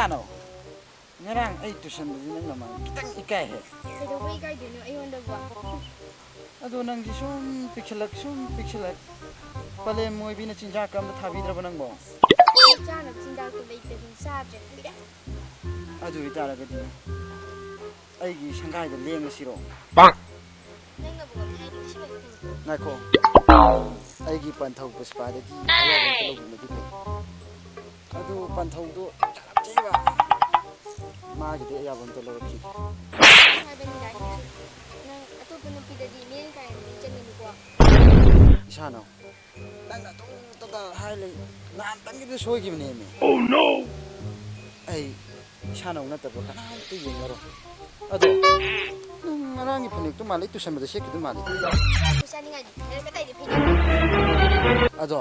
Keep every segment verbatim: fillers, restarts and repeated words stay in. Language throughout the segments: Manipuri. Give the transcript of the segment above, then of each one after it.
ꯀꯅꯥꯅꯣ? ꯉꯔꯥꯡ ꯑꯩ ꯇꯨꯁꯟꯕꯁꯤ ꯅꯪ ꯅꯃꯥꯡ ꯈꯤꯇꯪ ꯏꯀꯥꯏꯍꯦ꯫ ꯀꯩꯗꯧꯕꯩ ꯏꯀꯥꯏꯗꯣꯏꯅꯣ ꯑꯩꯉꯣꯟꯗꯕꯨ? ꯑꯗꯣ ꯅꯪꯗꯤ ꯁꯨꯝ ꯄꯤꯛꯁꯤꯜꯂꯛ, ꯁꯨꯝ ꯄꯤꯛꯁꯤꯜꯂꯛ꯫ ꯄꯂꯦꯝ ꯑꯣꯏꯕꯤꯅ ꯆꯤꯟꯖꯥꯛꯀ ꯑꯝꯇ ꯊꯥꯕꯤꯗ꯭ꯔꯕ ꯅꯪꯕꯣ? ꯆꯥꯅꯕ ꯆꯤꯟꯖꯥꯛꯇꯣ ꯂꯩꯇꯗꯅ ꯆꯥꯗ꯭ꯔꯦ ꯀꯨꯏꯔꯦ꯫ ꯑꯗꯨ ꯑꯣꯏꯇꯥꯔꯒꯗꯤ ꯑꯩꯒꯤ ꯁꯪꯒꯥꯏꯗ ꯂꯦꯡꯉꯁꯤꯔꯣ? ꯅꯪꯅꯕꯨ ꯉꯝꯅꯤ ꯍꯥꯏꯗꯤ ꯁꯤꯃꯗꯤ ꯈꯪꯗꯦ꯫ ꯉꯥꯏꯈꯣ꯫ ꯑꯩꯒꯤ ꯄꯟꯊꯧ ꯄꯨꯁꯄꯥꯗꯒꯤ ꯑꯌꯥꯕ ꯑꯝꯇ ꯂꯧꯕꯤꯕꯅꯗꯤ ꯐꯩ꯫ ꯑꯗꯨ ꯄꯟꯊꯧꯗꯣ ꯌꯥꯔꯛꯇꯦꯕ꯫ ꯃꯥꯒꯤꯗꯤ ꯑꯌꯥꯕ ꯑꯝꯇ ꯂꯧꯔꯛꯈꯤꯒꯦ꯫ ꯍꯥꯏꯕꯅꯤꯗ ꯑꯩꯅꯁꯨ꯫ ꯅꯪ ꯑꯇꯣꯞꯄ ꯅꯨꯄꯤꯗꯗꯤ ꯃꯤꯠꯌꯦꯡ ꯀꯥ ꯍꯦꯟꯅ ꯆꯪꯒꯅꯨꯀꯣ꯫ ꯏꯁꯥꯅꯧ꯫ ꯅꯪꯅ ꯑꯗꯨꯝ ꯇꯇꯥ ꯍꯥꯏ ꯂꯩ꯫ ꯅꯍꯥꯟꯇꯪꯒꯤꯗꯨ ꯁꯣꯏꯈꯤꯕꯅꯦꯃꯤ꯫ Oh no! ꯑꯩ ꯏꯁꯥꯅꯧ ꯅꯠꯇꯕ ꯀꯅꯥꯝꯇ ꯌꯦꯡꯉꯔꯣꯏ꯫ ꯑꯗꯣ, ꯅꯪ ꯉꯔꯥꯡꯒꯤ ꯐꯅꯦꯛꯇꯣ ꯃꯥꯜꯂꯤ, ꯇꯨꯁꯟꯕꯗ ꯁꯦꯠꯈꯤꯗꯨ ꯃꯥꯜꯂꯤ꯫ ꯆꯥꯅꯤꯡꯉꯥꯏꯗꯤ ꯐꯅꯦꯛ ꯃꯇꯩꯗꯤ ꯐꯤꯖꯤꯟ꯫ ꯑꯗꯣ,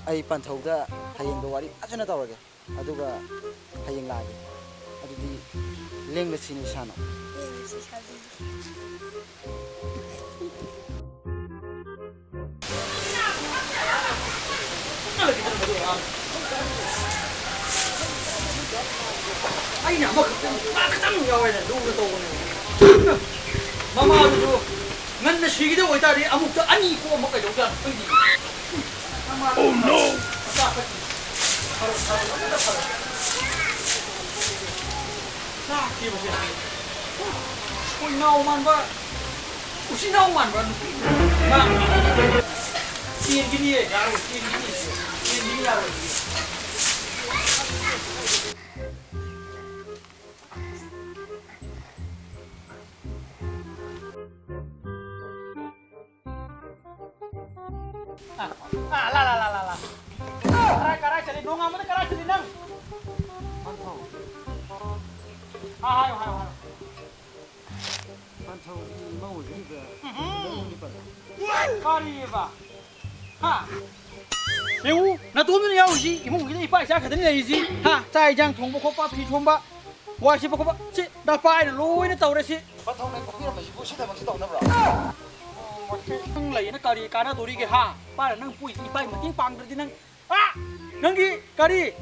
ꯑꯩ ꯄꯟꯊꯧꯗ ꯍꯌꯦꯡꯗꯣ ꯋꯥꯔꯤ ꯐꯖꯅ ꯇꯧꯔꯒꯦ꯫ ꯑꯗꯨꯒ ꯍꯌꯦꯡ ꯂꯥꯛꯑꯒꯦ꯫ ꯑꯗꯨꯗꯤ ꯂꯦꯡꯂꯁꯤꯅꯦ ꯏꯁꯥꯅꯧ꯫ ꯂꯦꯡꯂꯁꯤ ꯁꯥꯕꯤ꯫ ꯑꯩꯅ ꯑꯃꯈꯛꯇꯪ, ꯃꯥ ꯈꯛꯇꯪ ꯌꯥꯎꯋꯦꯅ ꯂꯨꯅ ꯇꯧꯕꯅꯦ꯫ ꯃꯃꯥꯗꯨꯁꯨ ꯉꯟꯅ ꯁꯤꯒꯗꯕ ꯑꯣꯏꯇꯥꯔꯗꯤ ꯑꯃꯨꯛꯇ ꯑꯅꯤ ꯄꯣꯛꯑꯝꯕ ꯀꯩꯗꯧꯖꯥꯠꯅꯣ ꯈꯪꯗꯦ꯫ ꯃꯃꯥꯗꯨ ꯃꯆꯥ ꯈꯛꯀꯤ ꯐꯔꯛ ꯐꯔꯛ ꯑꯃꯠꯇ ꯐꯔꯛ꯫ ꯂꯥꯛꯇꯦꯕꯁꯦ꯫ ꯑꯩꯈꯣꯏ ꯏꯅꯥꯎ ꯃꯥꯟꯕ, ꯎꯆꯤꯟ ꯅꯥꯎ ꯃꯥꯟꯕ ꯅꯨꯄꯤ꯫ ꯃꯥ ꯆꯦꯟꯈꯤꯅꯤꯌꯦ, ꯌꯥꯔꯣꯏ, ꯆꯦꯟꯈꯤꯅꯤ, ꯆꯦꯟꯈꯤꯅꯤ, ꯌꯥꯔꯣꯏ꯫ ꯑꯥ, ꯑꯥ, ꯂꯥ, ꯂꯥ, ꯂꯥ, ꯂꯥ, ꯂꯥ꯫ ꯀꯔꯥꯏ, ꯀꯔꯥꯏ ꯆꯠꯂꯤ? ꯅꯣꯡꯉꯥꯟꯕꯗ ꯀꯔꯥꯏ ꯆꯠꯂꯤ ꯅꯪ? ꯄꯟꯊꯧ꯫ ꯑꯥ, ꯍꯥꯏꯌꯣ, ꯍꯥꯏꯌꯣ, ꯍꯥꯏꯌꯣ꯫ ꯄꯟꯊꯧꯒꯤ ꯏꯃꯧ ꯑꯣꯏꯕꯤꯔꯤꯕ ꯎꯝꯍꯨꯝ꯫ ꯅꯪꯕꯨꯗꯤ ꯄꯟꯊꯧ꯫ ꯀꯔꯤꯕ? ꯍꯥ? ꯌꯦꯡꯉꯨ, ꯅꯇꯣꯝꯗꯅ ꯌꯥꯎꯔꯤꯁꯤ, ꯏꯃꯨꯡꯁꯤꯗ ꯏꯄꯥ ꯏꯆꯥ ꯈꯛꯇꯅꯤ ꯂꯩꯔꯤꯁꯤ꯫ ꯍꯥ? ꯆꯥꯛ ꯏꯟꯖꯥꯡ ꯊꯣꯡꯕ ꯈꯣꯠꯄ, ꯐꯤ ꯁꯣꯝꯕ, ꯋꯥꯏ ꯁꯤꯠꯄ ꯈꯣꯠꯄ, ꯁꯤ ꯅꯄꯥꯏꯅ ꯂꯣꯏꯅ ꯇꯧꯔꯦ ꯁꯤ꯫ ꯄꯟꯊꯧꯅ ꯄꯣꯛꯄꯤꯔꯝꯕꯁꯤꯕꯨ ꯁꯤ ꯊꯕꯛꯁꯤ ꯇꯧꯅꯕ꯭ꯔꯣ? ꯅꯪ ꯂꯩꯌꯦꯅ ꯀꯔꯤ ꯀꯥꯟꯅꯗꯣꯔꯤꯒꯦ, ꯍꯥ? ꯄꯥꯏꯔ ꯅꯪ ꯄꯨꯏ ꯏꯄꯥꯒꯤ ꯃꯇꯦꯡ ꯄꯥꯡꯗ꯭ꯔꯗꯤ ꯅꯪ, ꯑꯥ! ꯅꯪꯒꯤ ꯀꯔꯤ?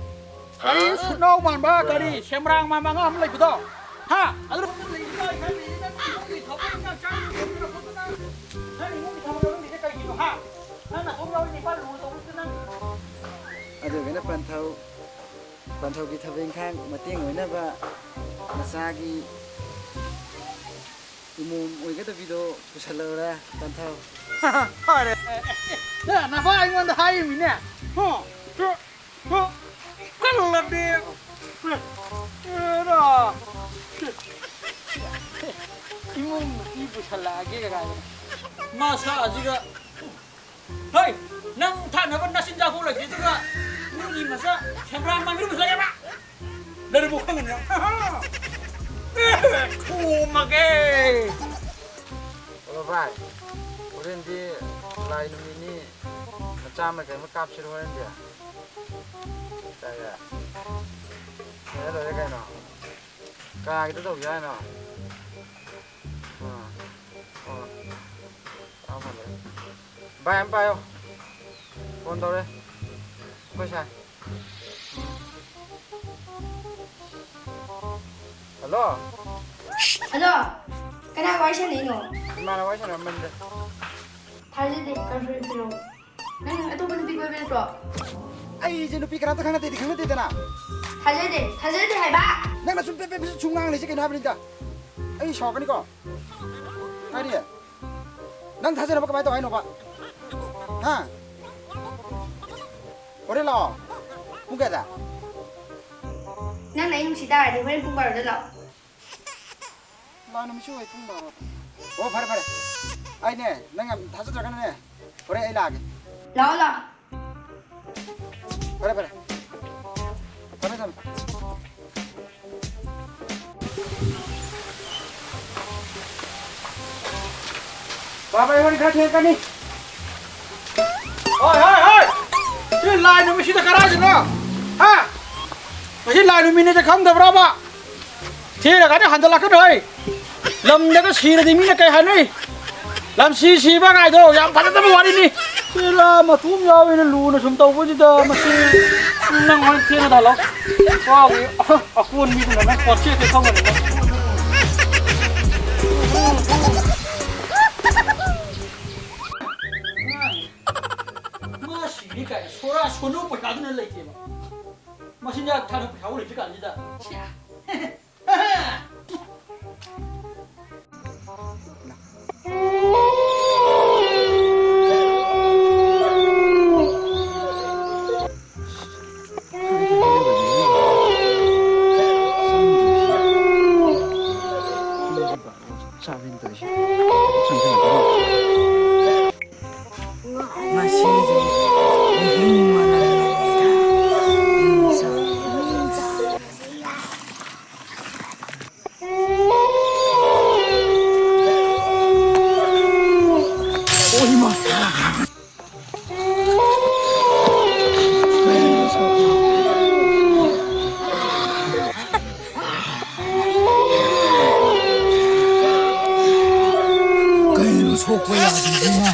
ꯀꯔꯤ ꯁꯨꯠꯅꯥꯎ ꯃꯥꯟꯕ, ꯀꯔꯤ ꯁꯦꯝꯕ꯭ꯔꯥꯡ ꯃꯥꯟꯕ ꯑꯉꯥꯡ ꯑꯃ ꯂꯩꯕꯗꯣ? ꯍꯥ? ꯑꯗꯨ ꯂꯩꯔꯤꯗꯣ ꯑꯩ ꯈꯪꯗꯦ꯫ ꯅꯪ ꯏꯃꯨꯡꯒꯤ ꯊꯕꯛ ꯏꯟꯈꯥꯡ ꯆꯥꯛ ꯊꯣꯡꯗꯅ ꯈꯣꯠꯇꯅ, ꯅꯪ ꯏꯃꯨꯡꯒꯤ ꯊꯕꯛ ꯂꯧꯔꯝꯃꯤꯁꯦ ꯀꯩꯒꯤꯅꯣ, ꯍꯥ? ꯅꯪ ꯅꯇꯣꯝ ꯌꯥꯎꯔꯤꯅꯦ ꯏꯄꯥ ꯂꯨꯍꯣꯡ ꯇꯧꯕꯗꯨꯗ ꯅꯪ꯫ ꯑꯗꯨꯒꯅ ꯄꯟꯊꯧ, ꯄꯟꯊꯧꯒꯤ ꯊꯕꯛ ꯏꯟꯈꯥꯡ ꯃꯇꯦꯡ ꯑꯣꯏꯅꯕ ꯃꯆꯥꯒꯤ ꯏꯃꯣꯝ ꯑꯣꯏꯒꯗꯕꯤꯗꯣ ꯄꯨꯁꯜꯂꯛꯎꯔꯥ, ꯄꯟꯊꯧ? ꯐꯔꯦ꯫ ꯑꯦ, ꯅꯄꯥ ꯑꯩꯉꯣꯟꯗ ꯍꯥꯏꯔꯤꯃꯤꯅꯦ꯫ ꯍꯣ, ꯍꯣ, ꯍꯣ, ꯀꯜꯂꯗꯤ꯫ ꯑꯦꯔꯥ꯫ ꯏꯃꯨꯡ ꯅꯨꯄꯤ ꯄꯨꯁꯜꯂꯛꯑꯒꯦ ꯀꯥꯏꯅ꯫ ꯃꯥ ꯁꯥꯁꯤꯒ꯫ ꯍꯩ, ꯅꯪ ꯊꯥꯅꯕ ꯅꯆꯤꯟꯖꯥꯛꯐꯥꯎ ꯂꯩꯇꯦ, ꯑꯗꯨꯒ ꯃꯤꯒꯤ ꯃꯆꯥ ꯁꯦꯝꯕ꯭ꯔꯥ ꯃꯥꯟꯕꯤꯗꯨ ꯄꯨꯁꯜꯂꯛꯑꯦꯕ꯫ ꯂꯩꯔꯝꯃꯣ ꯈꯪꯒꯅꯤ ꯅꯪ꯫ ꯑꯦ, ꯊꯣꯝꯃꯒꯦ꯫ ꯍꯜꯂꯣ ꯚꯥꯏ, ꯍꯣꯔꯦꯟꯗꯤ ꯂꯥꯏ ꯅꯨꯃꯤꯠꯅꯤ, ꯃꯆꯥ ꯑꯃ ꯀꯩ ꯑꯃ ꯀꯥꯞꯁꯤꯔꯣ ꯍꯣꯔꯦꯟꯗꯤ? ꯌꯥꯏ, ꯌꯥꯏ꯫ ꯂꯣꯏꯔꯦ, ꯂꯣꯏꯔꯦ ꯀꯩꯅꯣ꯫ ꯀꯅꯥꯒꯤꯗ ꯇꯧꯁꯦ ꯍꯥꯏꯅꯣ? ꯑꯥ, ꯑꯥ꯫ ꯇꯥꯃꯣꯗ꯫ ꯚꯥꯏ, ꯑꯝ ꯄꯥꯏꯌꯣ꯫ ꯐꯣꯟ ꯇꯧꯔꯦ꯫ ꯑꯩꯈꯣꯏ ꯁꯥꯏ꯫ ꯍꯜꯂꯣ꯫ ꯍꯜꯂꯣ꯫ ꯀꯅꯥ ꯋꯥꯔꯤ ꯁꯥꯟꯅꯩꯅꯣ? ꯏꯃꯥꯟꯅꯕ ꯋꯥꯔꯤ ꯁꯥꯟꯅꯔꯝꯕꯅꯤꯗ꯫ ꯊꯥꯖꯗꯦ, ꯀꯟꯐ꯭ꯔꯦꯟꯁ ꯄꯤꯔꯛꯑꯣ꯫ ꯅꯪ ꯑꯇꯣꯞꯄ ꯅꯨꯄꯤ ꯀꯣꯏꯕ ꯅꯠꯇ꯭ꯔꯣ? ꯑꯩꯁꯦ ꯅꯨꯄꯤ ꯀꯅꯥꯝꯇ ꯈꯪꯅꯗꯦꯗꯤ ꯈꯪꯅꯗꯦꯗꯅ꯫ ꯊꯥꯖꯗꯦ, ꯊꯥꯖꯗꯦ ꯍꯥꯏꯕ꯫ ꯅꯪꯅ ꯁꯨꯝ ꯄꯦ ꯄꯦ ꯄꯦ ꯁꯨꯝ ꯉꯥꯡ ꯂꯩꯁꯦ ꯀꯩꯅꯣ ꯍꯥꯏꯕꯅꯤꯗ꯫ ꯑꯩ ꯁꯥꯎꯔꯛꯀꯅꯤꯀꯣ꯫ ꯀꯔꯤ? ꯅꯪ ꯊꯥꯖꯅꯕ ꯀꯃꯥꯏꯅ ꯇꯧ ꯍꯥꯏꯅꯣꯕ? ꯍꯥ? ꯍꯣꯔꯦꯟ ꯂꯥꯛꯑꯣ꯫ ꯄꯨꯡ ꯀꯌꯥꯗ? ꯅꯪꯅ ꯑꯩ ꯅꯨꯡꯁꯤ ꯇꯥꯔꯗꯤ ꯍꯣꯔꯦꯟ ꯄꯨꯡ ꯕꯥꯔꯣꯗ ꯂꯥꯛꯑꯣ꯫ ꯂꯥꯛꯑꯣ ꯅꯨꯃꯤꯠꯁꯨ ꯑꯣꯏ ꯄꯨꯡ ꯕꯥꯔꯣ꯫ ꯑꯣ, ꯐꯔꯦ, ꯐꯔꯦ꯫ ꯑꯩꯅꯦ, ꯅꯪ ꯌꯥꯝ ꯊꯥꯖꯗ꯭ꯔꯒꯅꯅꯦ, ꯍꯣꯔꯦꯟ ꯑꯩ ꯂꯥꯛꯑꯒꯦ꯫ ꯂꯥꯛꯑꯣ, ꯂꯥꯛꯑꯣ꯫ ꯐꯔꯦ, ꯐꯔꯦ꯫ ꯊꯝꯃꯦ, ꯊꯝꯃꯦ꯫ ꯕꯥꯕꯥ, ꯑꯩ ꯍꯣꯔꯦꯟ ꯈꯔ ꯊꯦꯡꯉꯛꯀꯅꯤ꯫ ꯍꯣꯏ, ꯍꯣꯏ, ꯍꯣꯏ! ꯁꯤ ꯂꯥꯏ ꯅꯨꯃꯤꯠꯁꯤꯗ ꯀꯗꯥꯏꯗꯅꯣ? ꯍꯥ? ꯉꯁꯤ ꯂꯥꯏ ꯅꯨꯃꯤꯠꯅꯦꯁꯦ ꯈꯪꯗꯕ꯭ꯔꯕ? ꯊꯦꯡꯉꯀꯥꯟꯗ ꯍꯟꯖꯜꯂꯛꯀꯅꯨ ꯍꯩ! ꯂꯝꯗꯒ ꯁꯤꯔꯗꯤ ꯃꯤꯅ ꯀꯩ ꯍꯥꯏꯅꯩ? ꯂꯝꯁꯤ ꯁꯤꯕ ꯀꯥꯏꯗꯣ ꯌꯥꯝ ꯐꯖꯗꯕ ꯋꯥꯔꯤꯅꯤ꯫ ꯄꯦꯔꯥ ꯃꯇꯨꯝ ꯌꯥꯎꯋꯦꯅ ꯂꯨꯅ ꯁꯨꯝ ꯇꯧꯕꯁꯤꯗ ꯃꯁꯤ ꯅꯪ ꯍꯣꯔꯦꯟ ꯊꯦꯡꯅ ꯊꯥꯜꯂꯣ꯫ ꯅꯨꯄꯥꯒꯤ ꯑꯀꯣꯟꯕꯤꯗꯨꯅ ꯅꯪ ꯄꯣꯠꯆꯦ ꯈꯪꯕꯅꯤ ꯅꯪ꯫ ꯃꯥ ꯁꯤꯅꯤ ꯀꯥꯏꯅ ꯁꯣꯔꯥ ꯁꯣꯅꯨ ꯄꯩꯁꯥꯗꯨꯅ ꯂꯩꯇꯦꯕ꯫ ꯃꯆꯤꯟꯖꯥꯛ ꯊꯥꯅ ꯄꯩꯁꯥ ꯂꯩꯇ꯭ꯔꯤ ꯀꯥꯟꯁꯤꯗ꯫ ꯆꯥꯕꯤꯅ ꯇꯧꯔꯤꯁꯦ꯫ ꯃꯁꯤꯗꯤ ꯃꯤꯍꯨꯟ ꯃꯅꯝꯅꯤꯗ꯫ ꯑꯣ, ꯏꯃꯥ꯫ ꯀꯩꯅꯣ ꯁꯣꯛꯄ ꯌꯥꯗ꯭ꯔꯤꯁꯤꯅ?